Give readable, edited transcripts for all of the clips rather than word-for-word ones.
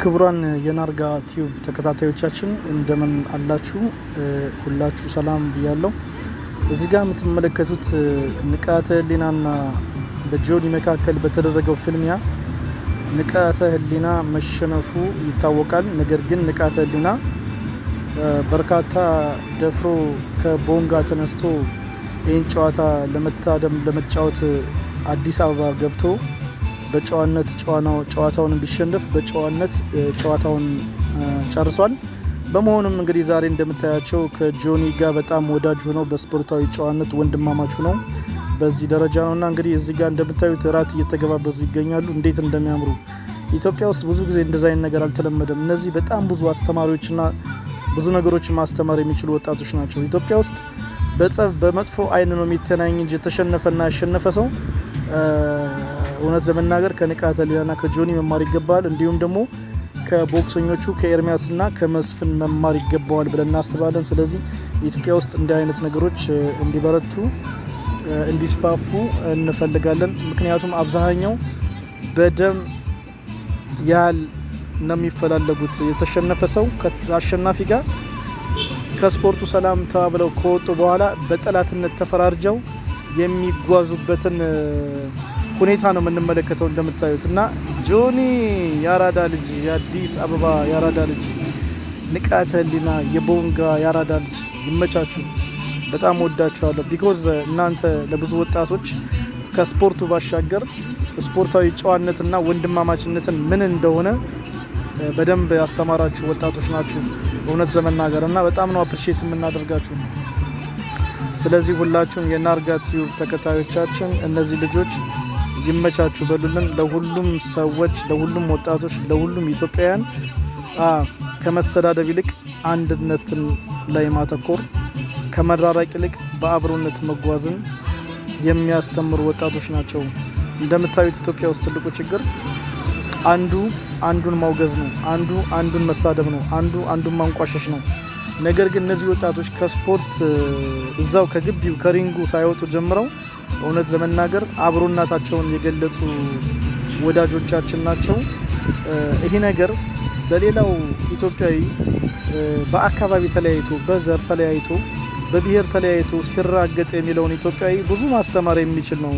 ክቡራን የናርጋ ቲዩብ ተከታታዮቻችን እንደምን አላችሁ? ሁላችሁ ሰላም ብያለሁ። እዚህ ጋር የምትመለከቱት ንቃተ ህሊናና በጆኒ መካከል በተደረገው ፍልሚያ ንቃተ ህሊና መሸነፉ ይታወቃል። ነገር ግን ንቃተ ህሊና በርካታ ደፍሮ ከቦንጋ ተነስቶ ይህን ጨዋታ ለመታደም ለመጫወት አዲስ አበባ ገብቶ በጨዋነት ጨዋታውን ቢሸነፍ በጨዋነት ጨዋታውን ጨርሷል። በመሆኑም እንግዲህ ዛሬ እንደምታያቸው ከጆኒ ጋር በጣም ወዳጅ ሆነው በስፖርታዊ ጨዋነት ወንድማማች ሆነው በዚህ ደረጃ ነውና እንግዲህ እዚህ ጋር እንደምታዩት እራት እየተገባበዙ ይገኛሉ። እንዴት እንደሚያምሩ! ኢትዮጵያ ውስጥ ብዙ ጊዜ እንደዛ አይነት ነገር አልተለመደም። እነዚህ በጣም ብዙ አስተማሪዎችና ብዙ ነገሮችን ማስተማር የሚችሉ ወጣቶች ናቸው። ኢትዮጵያ ውስጥ በጸብ በመጥፎ አይን ነው የሚተናኝ እንጂ የተሸነፈና ያሸነፈ ሰው እውነት ለመናገር ከንቃተ ህሊናና ከጆኒ መማር ይገባል። እንዲሁም ደግሞ ከቦክሰኞቹ ከኤርሚያስና ከመስፍን መማር ይገባዋል ብለን እናስባለን። ስለዚህ ኢትዮጵያ ውስጥ እንዲህ አይነት ነገሮች እንዲበረቱ እንዲስፋፉ እንፈልጋለን። ምክንያቱም አብዛኛው በደም ያህል ነው የሚፈላለጉት። የተሸነፈ ሰው ከአሸናፊ ጋር ከስፖርቱ ሰላም ተባብለው ከወጡ በኋላ በጠላትነት ተፈራርጀው የሚጓዙበትን ሁኔታ ነው የምንመለከተው እንደምታዩት። እና ጆኒ የአራዳ ልጅ፣ የአዲስ አበባ የአራዳ ልጅ፣ ንቃተ ህሊና የቦንጋ የአራዳ ልጅ፣ ይመቻችሁ። በጣም ወዳችኋለሁ። Because እናንተ ለብዙ ወጣቶች ከስፖርቱ ባሻገር ስፖርታዊ ጨዋነትና ወንድማማችነትን ምን እንደሆነ በደንብ ያስተማራችሁ ወጣቶች ናችሁ እውነት ለመናገር፣ እና በጣም ነው appreciate የምናደርጋችሁ። ስለዚህ ሁላችሁም የናርጋ ቲዩብ ተከታዮቻችን እነዚህ ልጆች ይመቻችሁ በሉልን። ለሁሉም ሰዎች፣ ለሁሉም ወጣቶች፣ ለሁሉም ኢትዮጵያውያን ከመሰዳደብ ይልቅ አንድነትን ላይ ማተኮር፣ ከመራራቅ ይልቅ በአብሮነት መጓዝን የሚያስተምሩ ወጣቶች ናቸው። እንደምታዩት ኢትዮጵያ ውስጥ ትልቁ ችግር አንዱ አንዱን ማውገዝ ነው። አንዱ አንዱን መሳደብ ነው። አንዱ አንዱን ማንቋሸሽ ነው። ነገር ግን እነዚህ ወጣቶች ከስፖርት እዛው ከግቢው ከ ring ኡ ሳይወጡ ጀምረው እውነት ለመናገር አብሮነታቸውን የገለጹ ወዳጆቻችን ናቸው። ይሄ ነገር በሌላው ኢትዮጵያዊ በአካባቢ ተለያይቶ፣ በዘር ተለያይቶ፣ በብሔር ተለያይቶ ሲራገጥ የሚለውን ኢትዮጵያዊ ብዙ ማስተማር የሚችል ነው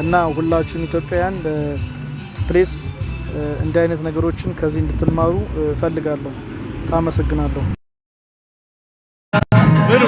እና ሁላችሁም ኢትዮጵያውያን please እንዲህ አይነት ነገሮችን ከዚህ እንድትማሩ እፈልጋለሁ። አመሰግናለሁ። ብሉ።